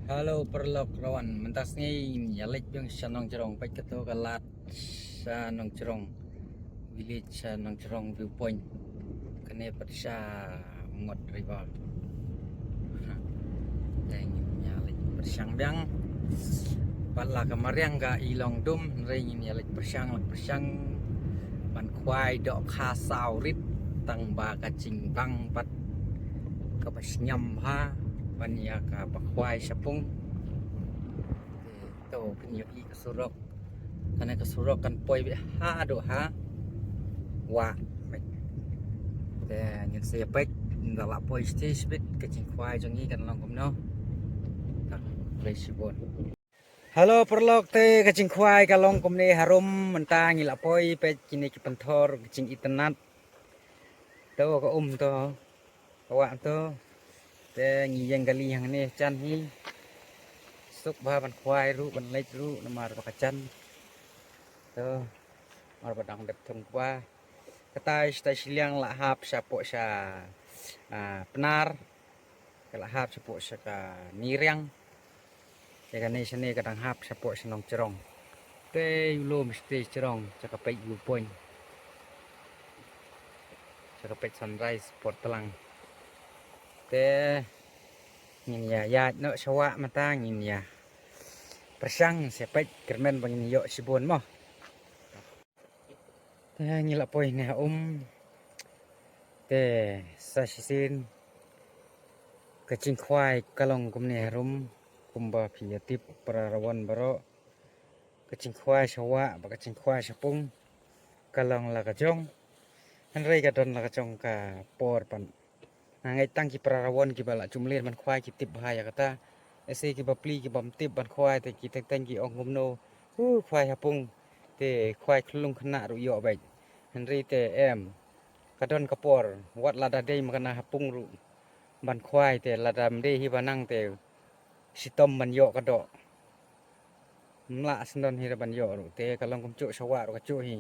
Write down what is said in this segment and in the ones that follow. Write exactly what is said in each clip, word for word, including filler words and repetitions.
Hello paralok, rawan mynta sngi ïa leit biang sha Nongjrong, peit kato ka lad sha Nongjrong, village sha Nongjrong viewpoint. Kane pat sha Ngot River. Te ngin ïa leit pyrshang biang. Pat la ka mariang ka i long dum, hynrei ngin ïa leit pyrshang, leit pyrshang ban khwai dohkha saw rit, tang ba ka jingbang pat kaba sngewbha ban ïa kaba khwai sha pung. Te to kin ïohi ka surok. Kane ka surok kan poi beit haduh ha wah. Te ngin sa ïa peit, ynda la poi shatei shibit ka jingkhwai jong ngi kan long kumno. Te khublei shibun. Hello paralok, te ka jingkhwai ka long kumne harum. Mynta ngi la poi peit kine ki pynthor ka jingitynnat. To ka um to. Ka wah to. Te ngi ïeng kali hangne jan hi. Suk bha ban khwai ruh, ban leit ruh namar ba ka jan. To. Namar ba dang dep thung kba. Katai shatai shiliang la hap shapoh sha, ah, Pnar. Ka la hap shapoh sha ka Niriang. Te kane shane ka dang hap shapoh sha Nongjrong. Te u lum shatei Jrong, sha ka peit viewpoint. Sha ka peit sunrise por tlang. Te ngin ïa ïaid noh sha wah mynta, ngin ïa pyrshang sa peit, kyrmen ba ngin ïoh shibun mo. Te ngi la poi ne ha um. Te sa shisien ka jingkhwai ka long kumne harum, kumba phi ïa tip para rawan baroh. Ka jingkhwai sha wah bad ka jingkhwai sha pung ka long la ka jong. Hynrei ka don la ka jong ka por pat. Nga ngeit tang ki para rawan kiba la jumlir ban khwai ki tip bha ïa kata. Ese kiba pli kibym tip ban khwai te ki teng teng ki ong kumno. Uh, khwai ha pung. Te khwai khlung khynnah ruh ïoh beit. Hynrei te em. Ka don ka por. Wat lada dei ma kane ha pung ruh. Ban khwai te lada ym dei hi ba nang te. Shitom ban ïoh ka doh. Ym lah sngewdon hi re ban ïoh ruh. Te ka long kumjuh sha wah ruh kajuh hi.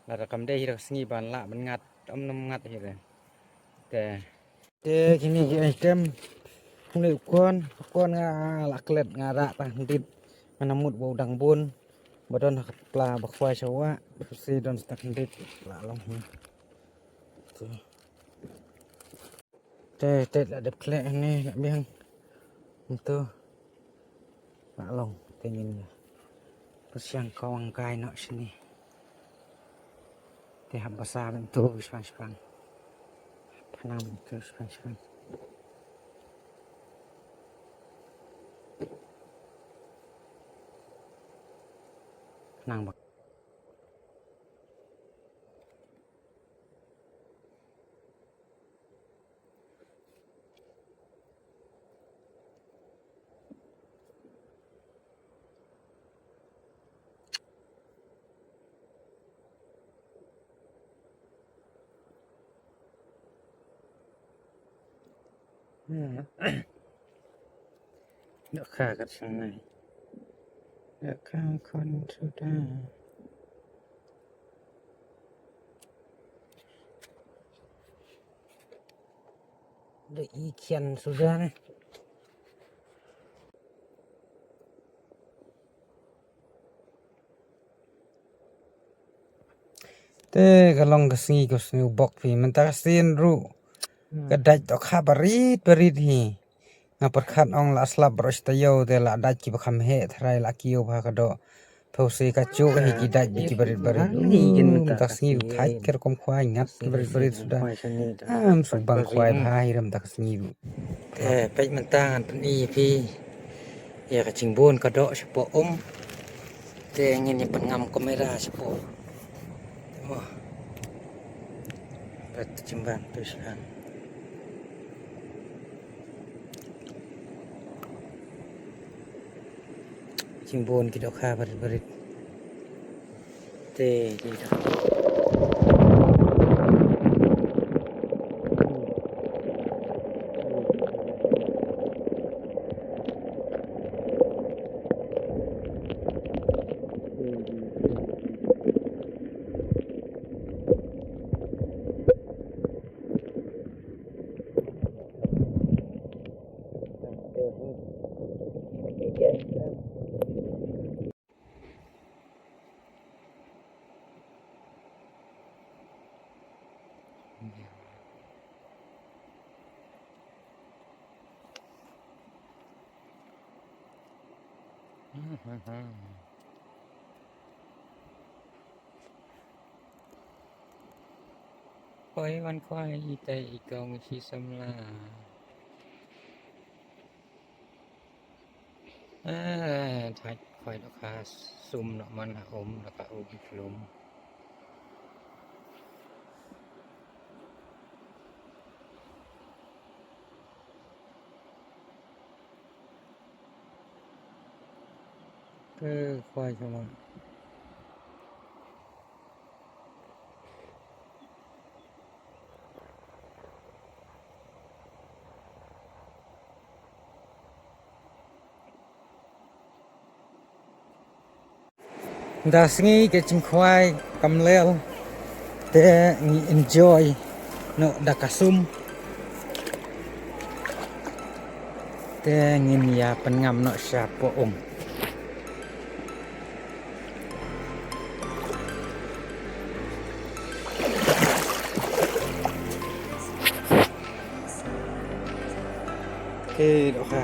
Lada kam dei hi re ka sngi ban lah ban ngat. Ym nang ngat hi re. Te. Te kine ki item. Kine u kon, u kon nga la klet nga rah tang khyndiat. Nga na mut ba u dang bun. Ba don ha ka pla ba khwai sha wah. Shisien don sa tang khyndiat. La long hi. Te. Te, te la dep khleh ne, la biang. Ntu. La long, te ngin ïa pyrshang kawang kai noh shane. Te hap basa beit ntu shipang shipang. Pynang beit ntu shipang shipang. Pynang beit. Dohkha kat shangnai. Dohkha khon suda. Da i khian suda ne. Te ka long ka sngi ka sngi u bok phi mynta ka sien ruh. Ka dait dohkha barit barit hi. Nga pyrkhat ong la slap baroh shi taïew te la dait kiba kham heh tharai la kiew bha ka doh. Phew se ka juk hi ki dait bad ki barit barit. Mynta ka sngi u thait ka rukom khwai ngat ki barit barit suda. Am suk bang khwai bha hi re mynta ka sngi ruh. Te peit mynta ngan pyni ïa phi. Ïa ka jingbun ka doh shapoh um. Te ngin ïa pynngam kamera shapoh. Te mo. Bad jingbun tu shan. Jingbun ki dohkha barit barit. Te, te, te. Khwai wan khwai ita i kong shi samla. Ah, thait khwai doh ka sum noh man ha um doh ka um klum. Ke khwai sama. Da sngi ka jingkhwai kam lel te ngi enjoy noh da ka sum. Te ngin ïa pynngam noh sha poh um. Okay, doh ka.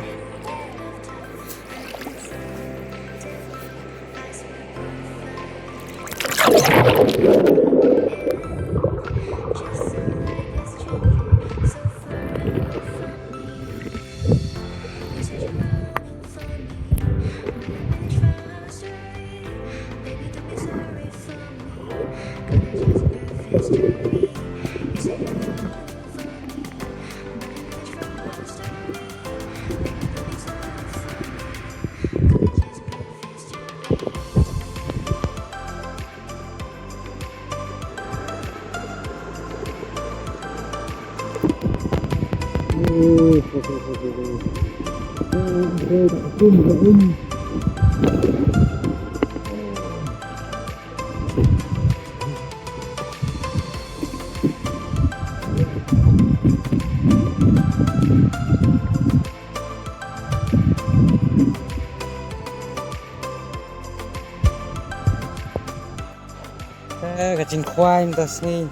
Eh, ka jingkhwai mynta sngi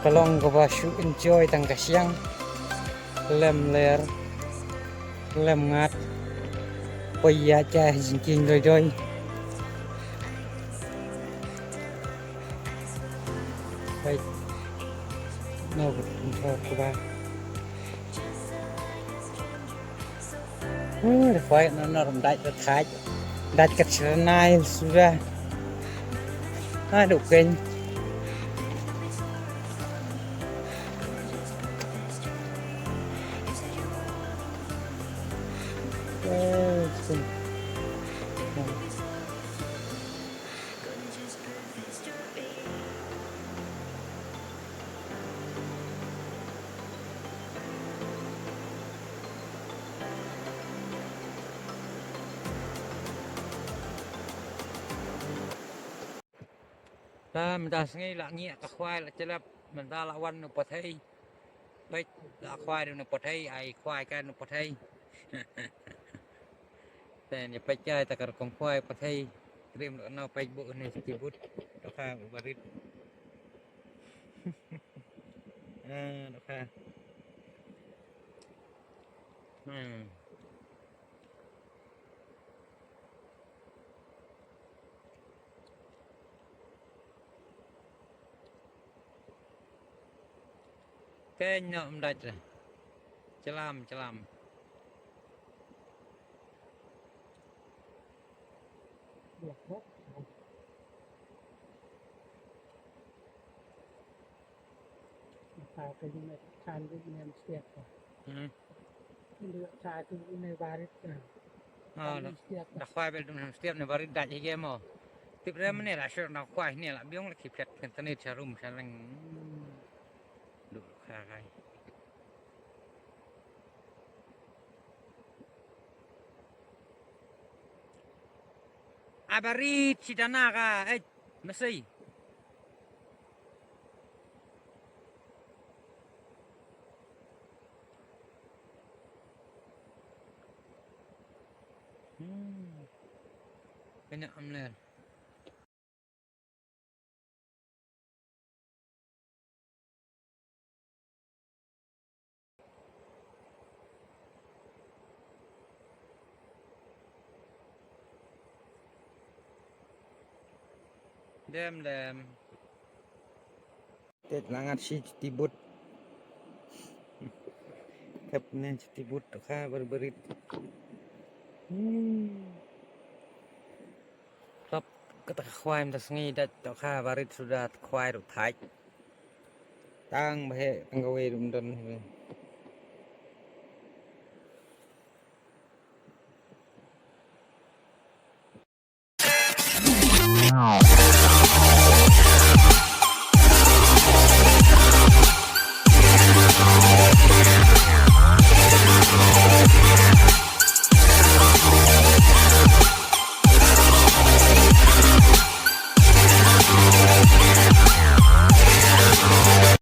ka long kaba shu enjoy tang ka shiang. Lem ler, lem ngat. Poi ïa ka jingkieng doi doi. Right. No, no, kaba. Hmm, the quiet no, no, dait ka thait. Dait ka chranai suda. Ah, duk ken. Eh, sum. Hmm. Ta mynta sngi la ngi ka khwai la chelap mynta la wan nu pathai. Peit la khwai nu pathai ai khwai ka nu pathai. Ten ya peit ka ta kar kong khwai pathai. Krim lo no peit bu ni kibut. Doh ka barit. Ah, doh ka. Hmm. Keng no mdait re. Chelam, chelam. Tha ka jingmut than ka jingmut siap ka. Hmm. Ndu tha ka jingmut barit ka. Ah, da khwai bel dum siap ne barit da jige mo. Tip re mane la shur na khwai ne la biong la ki phet kan tane cha rum cha leng. Hmm. Du kha kai. Abarit si dana ka, eh, masai. Hmm. Kanya amler. Dem dem. Tet langat shi chuti but. Kap ne chuti but to kha bar barit. Hmm. Kap kata ka khwai mynta sngi dat to kha barit suda khwai ruh thait. Tang bahe tang kawei ruh ym don.